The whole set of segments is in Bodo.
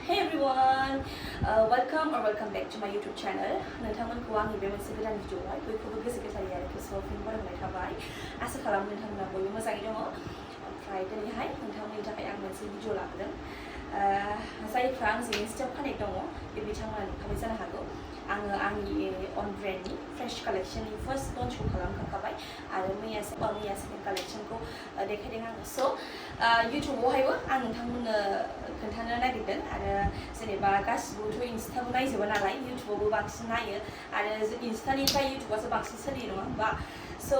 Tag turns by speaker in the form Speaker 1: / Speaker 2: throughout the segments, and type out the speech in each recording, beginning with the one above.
Speaker 1: Hey everyone, welcome back to my YouTube channel. नोंथांमोनखौ आंनि बे मोनसे गोदान भिडिअआवहाय बयखौबो गोसो गोथारै आरो गोसोआव फिन बरायनाय थाबाय। आसा खालामो नोंथांमोना बयबो मोजाङै दङ। ओमफ्राय दिनैहाय नोंथांमोननि थाखाय आं मोनसे भिडिअ लाबोदों। जायफ्रा आंजों इन्स्टायाव कानेक्ट दङ बे बिथांमोना नुखाबाय जानो हागौ। आङो आंनि अन ब्रेन्डनि फ्रेश कालेक्शननि फार्स्ट लन्चखौ खालामखांखाबाय आरो मैया सेकेन्ड कालेक्शनखौ देखायदों आङो। स' इउटुबावहायबो आं नोंथांमोननो खोन्थानो नागिरदों आरो जेनेबा गासिबोथ' इन्स्टाबो नायजोबा नालाय इउटुबावबो बांसिन नायो आरो इन्स्टानिफ्राय इउटुबासो बांसिन सोलियो नङा होमबा। स'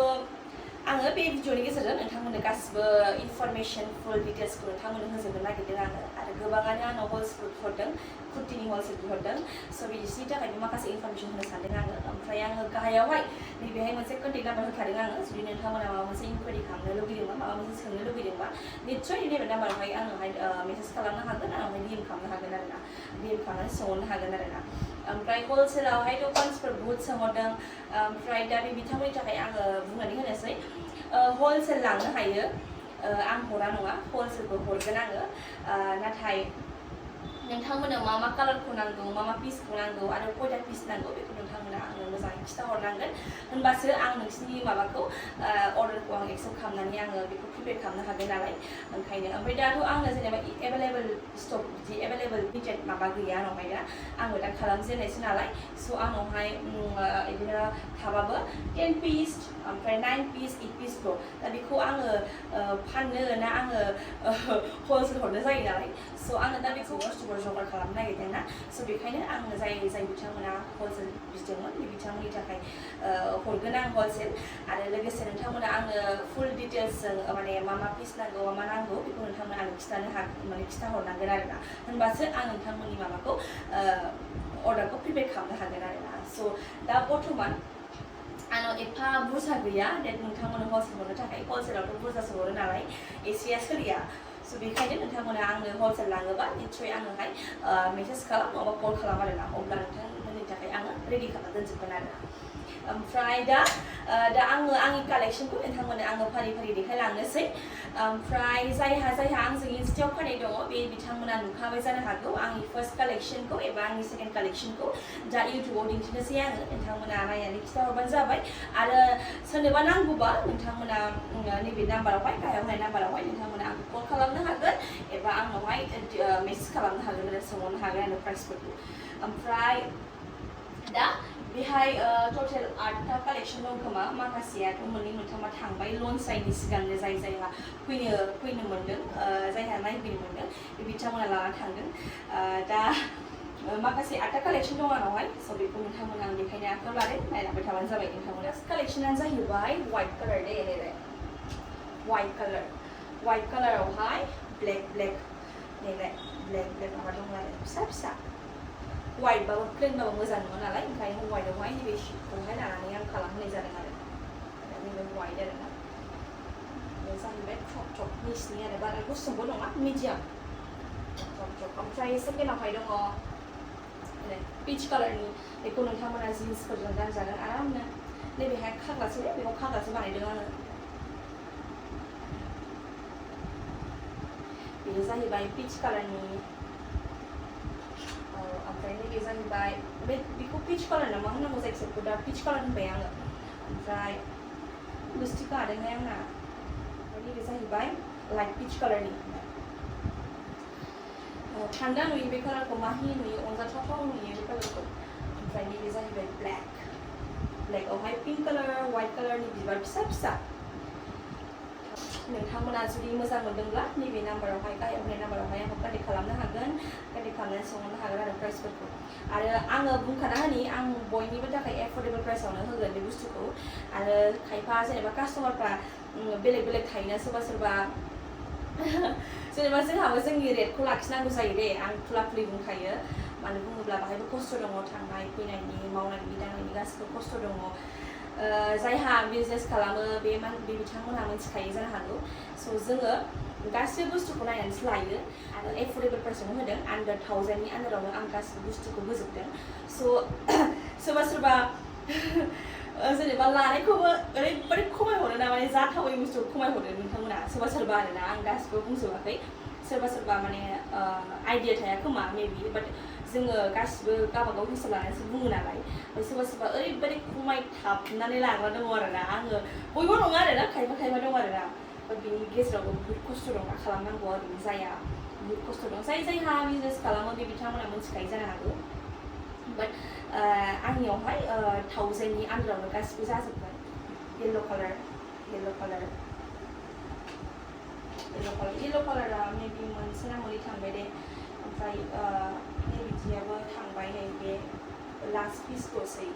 Speaker 1: आङो बे भिडिअनि गेजेरजों नोंथांमोननो गासिबो इनफरमेसन फुल डिटेल्सखौ नोंथांमोननो होजोबनो नागिरदों आरो गोबाङानो आंनाव हलसेल हरदों, कुर्तिनि हलसेल हरदों। स' बिदिनि थाखायबो माखासे इनफरमेसन होनो सानदों आङो। ओमफ्राय आङो गाहायावहाय नैबेहाय मोनसे कन्टेक्ट नाम्बार होखादों आङो। जुदि नोंथांमोना माबा मोनसे इनकुवारि खालामनो लुगैदोंबा माबा मोनसे सोंनो लुगैदोंबा निस्सय नैबे नाम्बारावहाय आङोहाय मेसेज खालामनो हागोन, आंनावहाय DM खालामनो हागोन आरोना, DM खालामनानै सोंहरनो हागोन आरोना। ओमफ्राय हलसेलावहायथ' मानसिफोर बुहुत सोंहरदों। ओमफ्राय दा बे बिथांमोननि थाखाय आङो बुंनानै होनोसै हलसेल लांनो हायो, आं हरा नङा, हलसेलखौ हरगोन आङो। नाथाय नोंथांमोननो मा मा कालारखौ नांगौ, मा मा पिसखौ नांगौ आरो खयथा पिस नांगौ बेखौ नोंथांमोना आंनो मोजाङै खिन्थाहरनांगोन। होनबासो आं नोंसिनि माबाखौ अर्डारखौ आं एक्सेप्ट खालामनानै आङो बेखौ प्रिपेयार खालामनो हागोन नालाय ओंखायनो। ओमफ्राय दाथ' आंनो जेनेबा एभेलेबल स्टक बिदि एभेलेबल लिमिटेड माबा गैया आंनावहाय दा। आंबो दा खालामजेननायसो नालाय। स' आंनावहाय बिदिनो थाबाबो 10 पिस ओमफ्राय 9 पिस 8 पिसल'। दा बेखौ आङो फाननो ना आङो हलसेल हरनो जायो नालाय। स' आङो दा बेखौ बुस्थुफोर जगार खालामनो नागिरदों ना। स' बेखायनो आङो जाय बिथांमोना हलसेल बिदोंमोन बे बिथांमोननि थाखाय हरगोन आं हलसेल। आरो लोगोसे नोंथांमोना आंनो फुल डिटेल्सजों माने मा मा पिस नांगौ मा नांगौ बेखौ नोंथांमोना आंनो खिन्थाहरनांगोन आरोना। होनबासो आं नोंथांमोननि माबाखौ अर्डारखौ प्रिपेयार खालामनो हागोन आरोना। स' दा बर्थमान आंनाव एफा बुरजा गैया डेट नोंथांमोननो हलसेल हरनो थाखाय। हलसेलावथ' बुरजासो हरो नालाय, एसेया सोलिया। स' बेखायनो नोंथांमोना आंनो हलसेल लाङोबा निस्सय आङोहाय मेसेज खालाम नङाबा कल खालाम आरोना। अब्ला नोंथांमोननि थाखाय आङो रेडि खालामना दोनजोबगोन आरोना। ओमफ्राय दा आङो आंनि कालेक्शनखौ नोंथांमोननो आङो फारि फारि देखायलांनोसै। ओमफ्राय जायहा आंजों इन्स्टायाव कानेक्ट दङ बे बिथांमोना नुखाबाय जानो हागौ आंनि फार्स्ट कालेक्शनखौ एबा आंनि सेकेन्ड कालेक्शनखौ। दा इउटुबाव दिन्थिनोसै आङो, नोंथांमोना नायनानै खिन्थाहरबानो जाबाय। आरो सोरनोबा नांगौबा नोंथांमोना नैबे नाम्बारावहाय गाहायावहाय नाम्बारावहाय नोंथांमोना आंखौ कल खालामनो हागोन एबा आंनावहाय मेसेज खालामनो हागोन आरो सोंहरनो हागोन आरो प्राइसफोरखौ। ओमफ्राय दा बेहाय टटेल 8टा कालेक्शन दं खोमा। माखासेयाथ' मोननै मोनथामा थांबाय लन्च जायैनि सिगांनो। जायहा फैनो मोन्दों, जायहा नायफैनो मोन्दों बे बिथांमोना लाना थांदों। दा माखासे 8टा कालेक्शन दं आंनावहाय। स' बेखौ नोंथांमोना आं देखायनो आखायाव लादों, नायलांबाय थाबानो जाबाय नोंथांमोना। कालेक्शनानो जाहैबाय वाइट कालार दे नैबे वाइट कालारावहाय ब्लेक नैबे ब्लेक माबा दं आरो फिसा वाइटबाबो प्लेनबाबो मोजां नङा नालाय ओंखायनो वाइटआवहाय नैबे शिटखौहाय लानानै आं खालामहोनाय जादों आरो। नैबे वाइट आरोना, बे जाहैबाय क्रप निचनि आरो बारा गुसुंबो नङा, मिडियाम क्रप। ओमफ्राय सेकेन्डआवहाय दङ पिच कालारनि। बेखौ नोंथांमोना जिन्सफोरजों गानजागोन आरामनो। नैबेहाय खाग्रासो, बेखौ खाग्रासो बानायदों आङो। बेयो जाहैबाय पिच कालारनि। ओमफ्राय नैबे जाहैबाय बेखौ पिच कालार ना मा होनांगौ, जायखिजाया दा पिच कालार होनबाय आङो। ओमफ्राय लिपस्टिकआ हादोंहाय आंना। ओमफ्राय नैबे जाहैबाय लाइट पिच कालारनि। थान्दा नुयो बे कालारखौ, माहि नुयो, अनजाथावथाव नुयो बे कालारखौ। ओमफ्राय नैबे जाहैबाय ब्लेकआवहाय पिंक कालार वाइट कालारनि बिबार फिसा। नोंथांमोना जुदि मोजां मोनदोंब्ला नैबे नाम्बारावहाय गाहायावहाय नाम्बारावहाय आंखौ कन्टेक्ट खालामनो हागोन, कन्टेक्ट खालामनानै सोंहरनो हागोन आरो प्राइसफोरखौ। आरो आङो बुंखाना होनि आं बयनिबो थाखाय एफर्डेबल प्राइसआवनो होगोन बे बुस्थुखौ। आरो खायफा जेनेबा कास्टमारफ्रा बेलेग थायोना, सोरबा जेनेबा जोंहाबो जोंनि रेटखौ लाखिनांगौ जायो दे। आं खुला बुंखायो, मानो बुङोब्ला बाहायबो खस्थ' दङ, थांनाय फैनायनि मावनायनि दांनायनि गासिबो खस्थ' दङ। जायहा बिजनेस खालामो बे बिथांमोनहा मिथिखायो जानो हागौ। स' जोङो गासिबो बुस्थुखौ नायनानैसो लायो आरो एफर्डेबल प्राइसआवनो होदों। आन्डार 1000नि आन्डारावनो आं गासिबो बुस्थुखौ होजोबदों। स' सोरबा जेनेबा लानायखौबो ओरैबादि खमायहरो ना, माने जाथावै बुस्थुखौ खमायहरो नोंथांमोना सोरबा आरोना। आं गासिबो बुंजोबाखै। सोरबा सोरबा माने आइडिया थाया खोमा मेबि बाट जोङो गासिबो गावबागाव हिसाब लानानैसो बुङो नालाय सोरबा सोरबा ओरैबायदि खमायथाबनानै लाग्रा दङ आरोना आङो बयबो नङा आरोना खायफा खायफा दं आरोना बिनि गेजेरावबो बुहुत खस्थ' दं मा खालामनांगौ ओरैनो जाया बुहुत खस्थ' दं जायहा बिजनेस खालामो बे बिथांमोना मिथिखायो जानो हागौ बाट आंनियावहाय 1000नि आन्दारावनो गासिबो जाजोबगोन येल्ल' कालारा मेबि मोनसे ना मोननै थांबाय दे ओमफ्राय नैबिदियाबो थांबाय नैबे लास्ट पिसखौसै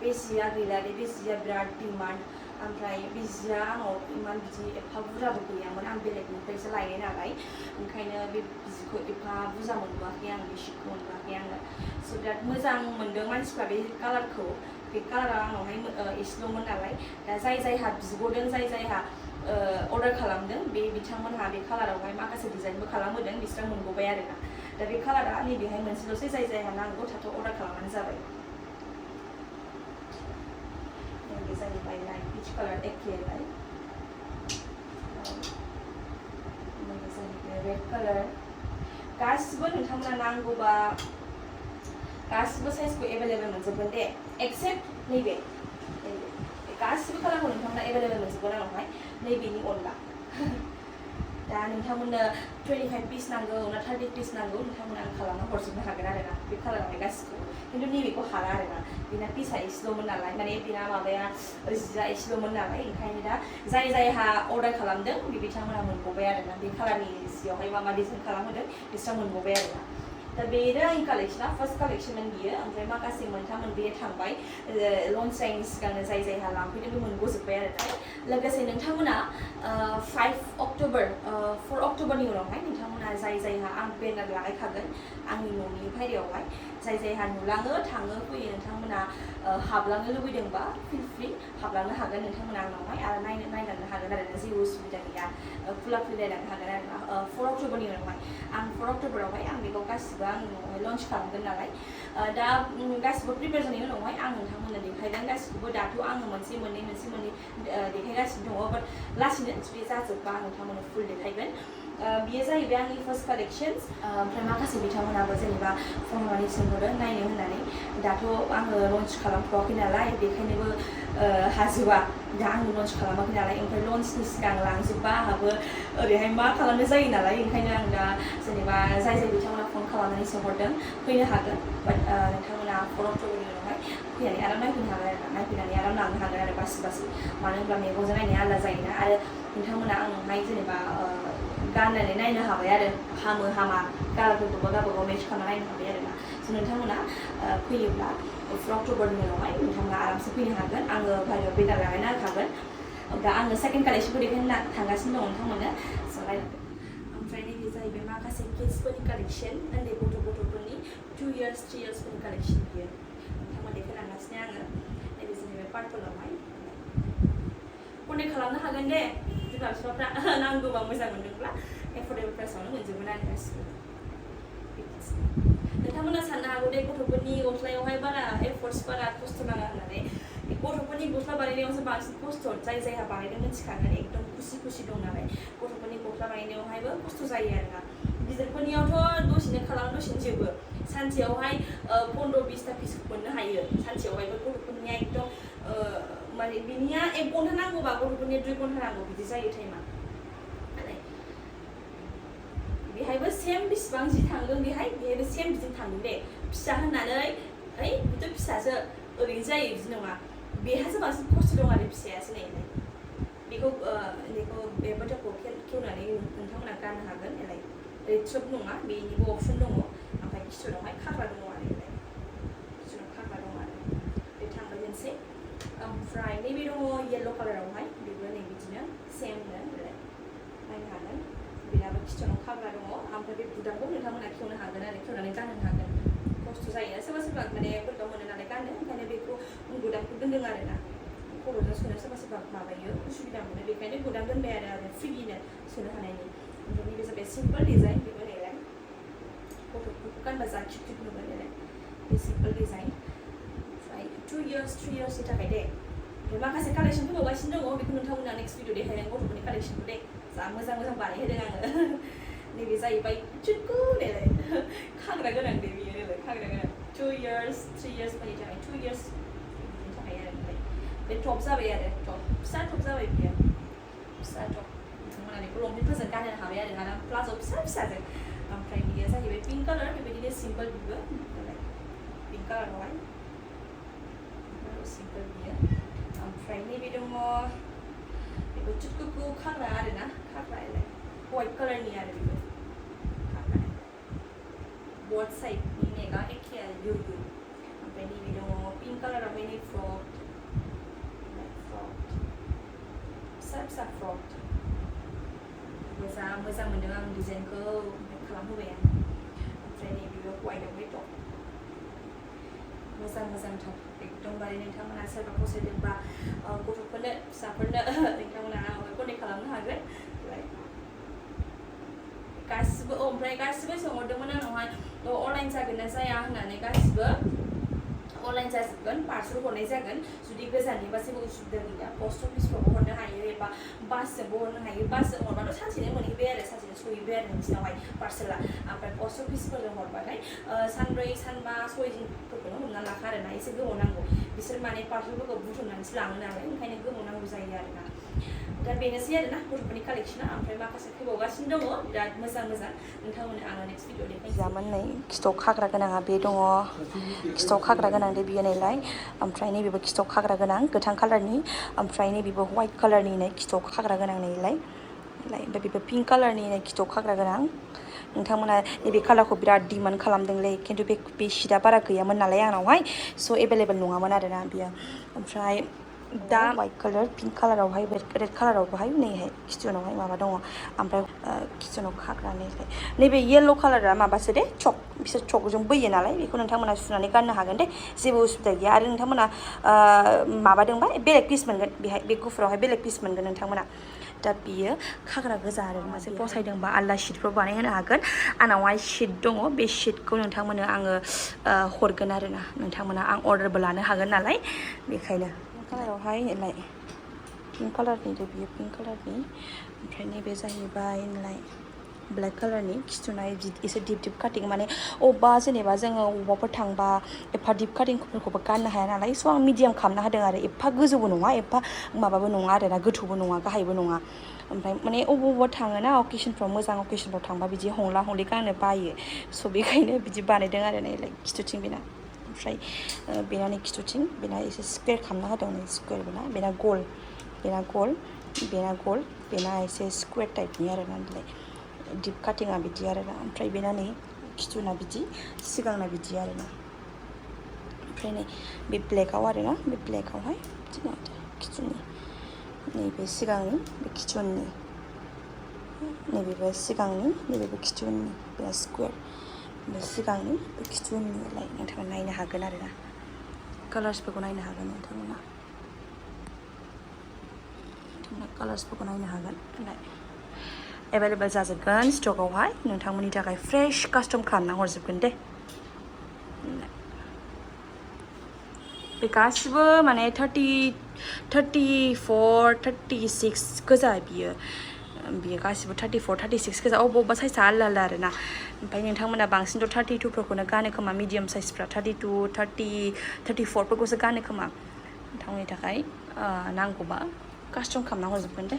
Speaker 1: बे जिया गैला दे बे जिया बिराद डिमान्ड ओमफ्राय बे जिया आंनाव इमान बिदि एफा बुरजाबो गैयामोन आं बेलेगनिफ्रायसो लायनाय नालाय ओंखायनो बे जिखौ एफा बुरजा मोनबोआखै आं बे सिखौ मोनबोआखै आङो स' बिराद मोजां मोनदों मानसिफ्रा बे कालारखौ बे कालारा आंनावहाय एसेल'मोन नालाय दा जायहा बिग'दों जायहा अर्डार खालामदों बे बिथांमोनहा बे कालारावहाय माखासे डिजाइनबो खालामहोदों बिसोर मोनबोबाय आरोना दा बे कालारा नैबेहाय मोनसेल'सै जायहा नांगौ थाथ' अर्डार खालामनानै जाबाय नैबे जाहैबाय लाइट पिच कालार एखेलाय नैबे जाहैबाय रेड कालार गासिबो नोंथांमोना नांगौबा गासिबो साइजखौ एभेलेबेल मोनजोबगोन दे एक्सेप्ट नैबे गासिबो कालारखौ नोंथांमोना एभेलेबेल मोनजोबगोन आंनावहाय नैबेनि अनला दा नोंथांमोननो 25 पिस नांगौ ना 30 पिस नांगौ नोंथांमोना आं खालामना हरजोबनो हागोन आरोना बे कालारावहाय गासिखौबो खिन्थु नैबेखौ हाला आरोना बेना पिसा एसेल'मोन नालाय माने बेना माबाया जिया एसेल'मोन नालाय ओंखायनो दा जायहा अर्डार खालामदों बे बिथांमोना मोनबोबाय आरोना बे कालारनि जियावहाय मा डिजाइन खालामहोदों बिस्रा मोनबोबाय आरोना दा बेनो आंनि कालेक्शना फार्स्ट कालेक्शनमोन बियो ओमफ्राय माखासे मोनथाम मोनब्रै थांबाय लन्च जायैनि सिगांनो जायहा लांफैदों बे मोनबोजोब्बाय आरोना लोगोसे नोंथांमोना 4 अक्ट'बरनि उनावहाय नोंथांमोना जायहा आं बेनार लागायखागोन आंनि न'नि बायहेरायावहाय जायहा नुलाङो थाङो फैयो नोंथांमोना हाबलांनो लुबैदोंबा फिल फ्रि हाबलांनो हागोन नोंथांमोना आंनावहाय आरो नायलांनो हागोन आरोना जेबो उसुबिदा गैया खुला नायलांनो हागोन आरोना 4 अक्ट'बरनि उनावहाय आं 4 अक्ट'बरावहाय आं बेखौ गासिबो आं न'आवहाय लन्च खालामगोन नालाय दा गासिबो प्रिपेयार जानायनि उनावहाय आं नोंथांमोननो देखायगोन गासिखौबो दाथ' आङो मोनसे मोननै देखायगासिनो दङ बाट लासैनो बे जाजोबबा आं नोंथांमोननो फुल देखायगोन बियो जाहैबाय आंनि फार्स्ट कालेक्शन्स ओमफ्राय माखासे बिथांमोनाबो जेनेबा फन हरनानै सोंहरो नायनो होननानै दाथ' आङो लन्च खालामथ'वाखै नालाय बेखायनोबो हाजोबा दा आङो लन्च खालामाखै नालाय ओमफ्राय लन्चनि सिगां लांजोबबा आंहाबो ओरैहाय मा खालामनो जायो नालाय ओंखायनो आं दा जेनेबा जाय बिथांमोना फन खालामनानै सोंहरदों फैनो हागोन बाट नोंथांमोना 4 अक्ट'बरनि उनावहाय फैनानै आराम नायफैनो हागोन आरो नायफैनानै आराम लांनो हागोन आरो बासि मानो होनब्ला मेगनजों नायनाया आलादा जायोना आरो नोंथांमोना आंनावहाय जेनेबा गाननानै नायनो हाबाय आरो हामो हामा कालारफोरखौबो गावबागाव मेच खालामना नायनो हाबाय आरोना स' नोंथांमोना फैयोब्ला 4 अक्ट'बरनि उनावहाय नोंथांमोना आरामसे फैनो हागोन आङो बाहेरायाव बेनार लागायना होखागोन दा आङो सेकेन्ड कालेक्शनखौ देखायनो थांगासिनो दं नोंथांमोननो स' नायलांदो ओमफ्राय नैबे जाहैबाय माखासे किड्सफोरनि कालेक्शन उन्दै गथ'फोरनि 2 years 3 yearsफोरनि कालेक्शन बियो नोंथांमोन देखायलांगासिनो आङो नैबे जाहैबाय पार्पलावहाय कन्टेक्ट खालामनो हागोन दे बिमा बिफाफ्रा नांगौबा मोजां मोनदोंब्ला एफर्डेबल प्राइसआवनो मोनजोबगोन आरो गासिबो नोंथांमोना साननो हागौ दे गथ'फोरनि गस्लायावहाय बारा एफर्ट्स बारा खस्थ' नाङा होननानै गथ'फोरनि गस्ला बानायनायावसो बांसिन खस्थ' जायहा बानायदों मिथिखागोन एकदम खुसि दं नालाय गथ'फोरनि गस्ला बानायनायावहायबो खस्थ' जायो आरोना गिदिरफोरनियावथ' दसेनो खालामो दसेनो जोबो सानसेयावहाय 15-20ता पिस मोननो हायो सानसेयावहायबो गथ'फोरनिया एकदम माने बिनिया 1 घन्टा नांगौबा गथ'फोरनिया 2 घन्टा नांगौ बिदि जायो टाइमा बेहायबो सेम बिसिबां जि थांदों बेहायबो सेम बिदि थांदों दे फिसा होननानै बेथ' फिसासो ओरैनो जायो बिदि नङा बेहासो बांसिन खस्थ' दं आरो फिसायासो नै बेखौ बे बाथ्राखौ खेवनानै नोंथांमोना गाननो हागोन रेट्रोप नङा बेनिबो अपसन दङ ओमफ्राय किचनावहाय खाग्रा दङ आरो किचनाव खाग्रा दङ आरो बे थांबाय मोनसे ओमफ्राय नैबे दङ येल्ल' कालारावहाय बेबो नै बिदिनो सेमनो नायनो हागोन बेनाबो किचनाव खाग्रा दङ ओमफ्राय बे बुदांखौ नोंथांमोना खेवनो हागोन आरो खेवनानै गाननो हागोन खस्थ' जायो सोरबा माने बोरैबा मोनो नालाय गानो ओंखायनो बेखौ गुदामखौ दोन्दों आरोना खर'जों सोनो सोरबा माबायो उसुबिदा मोनो बेखायनो गुदाम दोनबाय आरो फ्रिनो सोनो हानायनि ओमफ्राय नैबे जाबाय सिम्पोल डिजाइन बेबो नायलाय गथ'फोरखौ गानबा जा किउट नुगोन नालाय बे सिम्पोल डिजाइन ओमफ्राय 2 years 3 yearsनि थाखाय दे ओमफ्राय माखासे कालेक्शन फैबावगासिनो दङ बेखौ नोंथांमोना नेक्स्ट भिडिअ देखायगोन गथ'फोरनि कालेक्शनखौ दे जा मोजां बानायहोदों आङो नैबे जाहैबाय चुटकु नेलाय खाग्रा गोनां दे बियो नेलाय खाग्रा गोनां 2 years 3 years फोरनि थाखाय 2 years नि थाखाय आरो नेलाय बे टप जाबाय आरो टप फिसा टप जाबाय बियो फिसा टप नोंथांमोना बेखौ लंपेन्टफोरजों गाननो हाबाय आरो ना प्लाजो फिसा फिसाजों ओमफ्राय बियो जाहैबाय पिंक कालार बेबायदिनो सिम्पल बिबो नेलाय पिंक कालारावहाय सिम्पल बियो ओमफ्राय नैबे दङ बेबो चुटकुखौ खाग्रा आरो ना खाग्रा लाइक व्हाइट कालारनि आरो बेबो खाग्रा बोथ साइडनि नेगा एखे आरो ब्लु ब्लु ओमफ्राय नैबे दङ पिंक कालारावहाय नै फ्रक फिसा फिसा फ्रक मोजां मोनदों आं डिजाइनखौ ओमफ्राय खालामहोबाय आं ओमफ्राय नैबेबो व्हाइटआवहाय टप मोजांथार एकदमबारे नोंथांमोना सोरबा फसायदोंबा गथ'फोरनो फिसाफोरनो नोंथांमोना कन्टेक्ट खालामनो हागोन गासिबो ओमफ्राय गासिबो सोंहरदोंमोन आंनावहाय अनलाइन जागोन ना जाया होननानै गासिबो अनलाइन जाजोबगोन पार्सेल हरनाय जागोन जुदि गोजाननिबा जेबो उसुबिदा गैया पस्ट अफिसफ्रावबो हरनो हायो एबा बासजोंबो हरनो हायो बासजों हरबाथ' सानसेनो मोनहैबाय आरो सानसेनो सहैबाय आरो नोंसिनावहाय पार्सेला ओमफ्राय पस्ट अफिसफोरजों हरबाथाय सानब्रै सानबा 6 दिनफोरखौनो हमना लाखा आरोना एसे गोबाव नांगौ बिसोर माने पार्सेलफोरखौ बुथुमनानैसो लाङो नालाय ओंखायनो गोबाव नांगौ जायो आरोना दा बेनोसै आरोना गथ'फोरनि कालेक्सना ओमफ्राय माखासे फैबावगासिनो दङ बिराद मोजां नोंथांमोननो आङो नेक्स्ट भिडिअ देखायनोसै जामोन नै खिथाव खाग्रा गोनाङा बे दङ खिथाव खाग्रा गोनां दे बियो नैलाय ओमफ्राय नैबेबो खिथाव खाग्रा गोनां गोथां कालारनि ओमफ्राय नैबेबो व्हाइट कालारनि नै खिथाव खाग्रा गोनां नैलाय ओमफ्राय बेबो पिंक कालारनि नै खिथाव खाग्रा गोनां नोंथांमोना नैबे कालारखौ बिराद डिमान्ड खालामदोंलै खिन्थु बे शीटआ बारा गैयामोन नालाय आंनावहाय स' एभेलेबल नङामोन आरोना बियो ओमफ्राय दा व्हाइट कालार पिंक कालारावहाय रेड कालारावबोहाय नैहाय किचनावहाय माबा दङ ओमफ्राय किचनाव खाग्रा नैबे येल्ल' कालारा माबासो दे चक बिसोर चकजों बोयो नालाय बेखौ नोंथांमोना सुनानै गाननो हागोन दे जेबो उसुबिदा गैया आरो नोंथांमोना माबादोंबा बेलेग पिस मोनगोन बेहाय बे गुफुरावहाय बेलेग पिस मोनगोन नोंथांमोना दा बियो खाग्रा गोजा आरो मासे फसायदोंबा आलदा शीटफोर बानायहोनो हागोन आंनावहाय शीट दङ बे शीटखौ नोंथांमोननो आङो हरगोन आरोना नोंथांमोना आं अर्डारबो लानो हागोन नालाय बेखायनो कालारावहाय नाय पिंक कालारनि बियो पिंक कालारनि ओमफ्राय नैबे जाहैबाय नालाय ब्लेक कालारनि खिथुना एसे दिप काटिं माने अबेबा जेनेबा जोङो अबावबाफोर थांबा एफा दिप काटिंफोरखौबो गाननो हाया नालाय स' आं मिडियाम खालामना होदों आरो एफा गोजौबो नङा एफा माबाबो नङा आरोना गोथौबो नङा गाहायबो नङा ओमफ्राय माने अबावबा थाङोना अकेसनफ्राव मोजां अकेसनफ्राव थांबा बिदि हंला हंलि गाननो बायो स' बेखायनो बिदि बानायदों आरो नायलाय खिथुथिं बेना ओमफ्राय बेना नै खिथुथिं बेना एसे स्कुवेर खालामना होदों नै स्कुवेर बेना गल बेना एसे स्कुवेर टाइपनि आरोना नालाय दिप काटिंआ बिदि आरोना ओमफ्राय बेना नै खिथुना बिदि सिगांना बिदि आरोना ओमफ्राय नै बे ब्लेकआव आरोना बे ब्लेकआवहाय बिदिनो खिथुनि नैबे सिगांनि बे खिथुननि नैबेबो सिगांनि नैबेबो खिथुननि बे स्कुवेर बे सिगांनि बे खिथुननिलाय नोंथाङा नायनो हागोन आरोना कालार्सफोरखौ नायनो हागोन नोंथांमोना कालार्सफोरखौ नायनो हागोन एभेलेबल जाजोबगोन स्टकआवहाय नोंथांमोननि थाखाय फ्रेश कास्टम खालामना हरजोबगोन दे बे गासिबो माने 34 36 गोजा बियो गासिबो 34 36 गोजा अबेबा साइजआ आलदा आलदा आरोना ओमफ्राय नोंथांमोना बांसिनथ' 32फोरखौनो गानो खोमा मिडियाम साइजफ्रा 32 30 34फोरखौसो गानो खोमा नोंथांमोननि थाखाय नांगौबा कास्टम खालामना हरजोबगोन दे